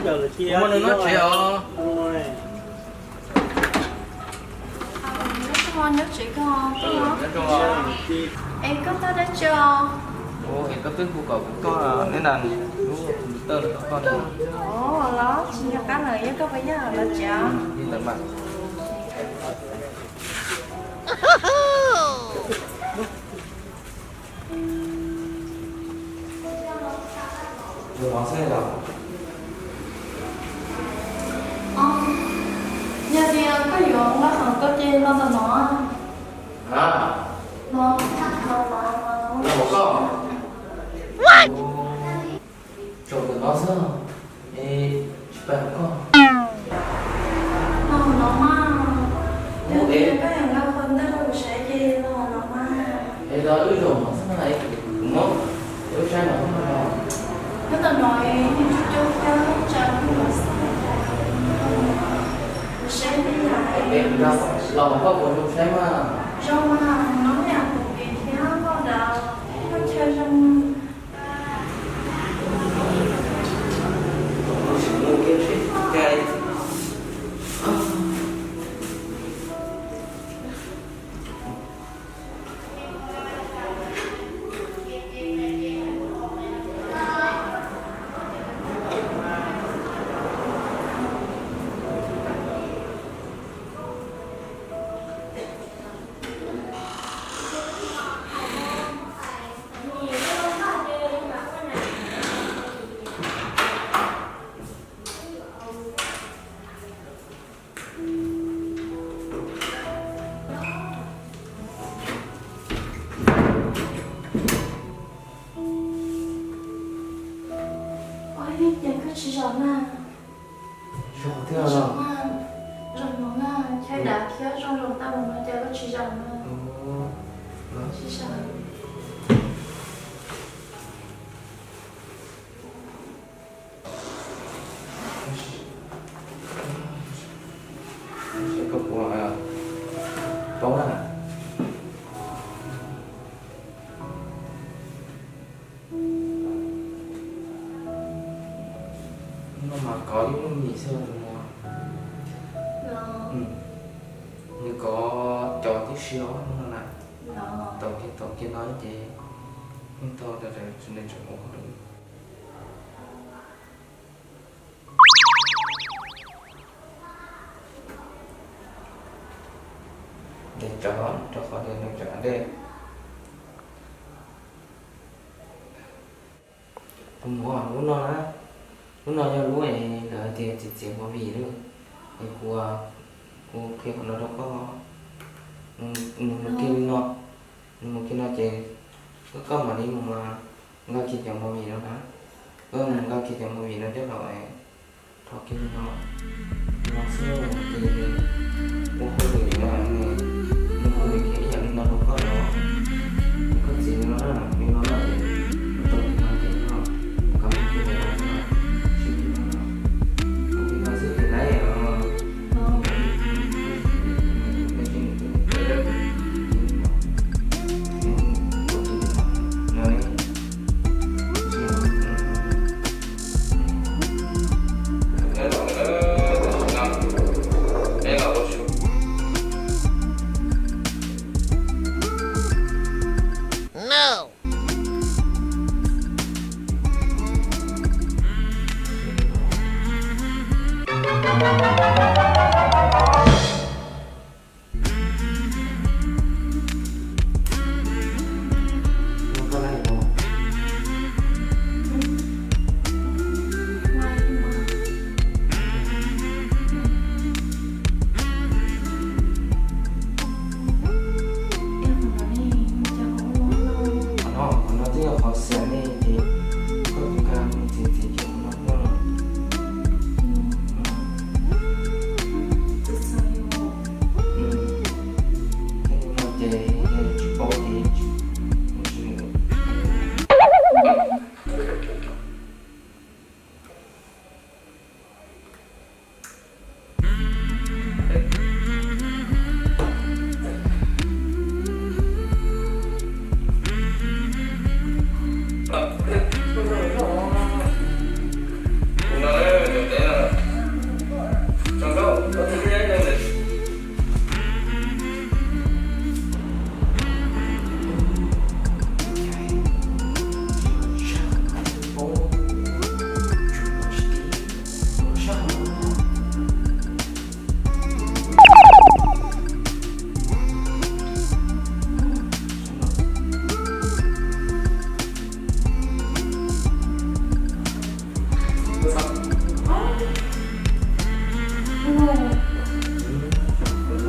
Kuv muaj nws nyob tsev os. Nyob tsev koj. Es koj tuaj dab tsi? Es koj twb hu kom kuv tuaj neb na, lub computer los rau koj ne. Los tsis nco qab lawm, yog koj puas yog los tsev? Li ntawd mas. Yog tias koj yuav nqa qhov koj ces los ntawm no. Los ntawm no xwb, es tsis pais hauv koj. Los no mas, yog tias koj yuav nqa qhov ntawd rau kuv saib ces los no mas. Es los wb zaum no xwb na, kuv muab wb saib no xwb na. Nyob ntawm no es nws tsis coob thiab, tsam kuv los xwb. Kuv saib li yam es los koj puas zoo saib mas? Zoo mas, no yam kuv piv thiab koj ntawd, koj chaw zoo. Ua li cas koj tsis zaum na? Zaum thiab. Zaum mas, zaum no na, chaw dav thiab zoo zaum tau mus no cas koj tsis zaum na? Tsis zaum. Koj puas paub na? Hnub no mas kov ib lub mis xwb tus muam. Nws kov cov tib si os hnub no na. Thaum kiag, thaum kiag no ces yeej tau, nws tseem ua hauj lwm. Ntes tsawv, rau qhov tias nws tseem dej. Tus muam, lub no na, lub no yog lub es lawv hais tias txiav txiav movie na. Es kuv, kuv qhia qhov no rau koj. Nws mus kiag li no, nws mus kiag no ces koj, koj mam li mus mas nkag kiag cov movie no na. Koj mus nkag kiag cov movie no coj los, rau kiag li no, no xwb ces ua hauj lwm no, nws, nws ua li kiag ib yam li no rau koj los, koj txiav li no na, li no na, tau li no ces no, koj mus kiag li no, sib li no, ua li no xwb ces lawm os.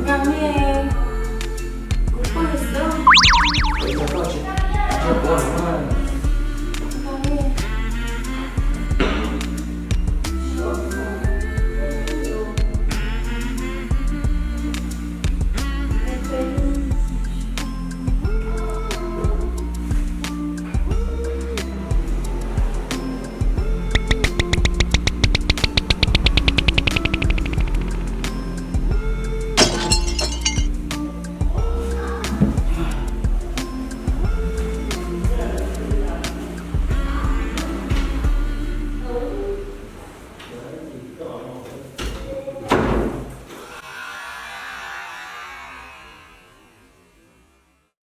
Nyob nej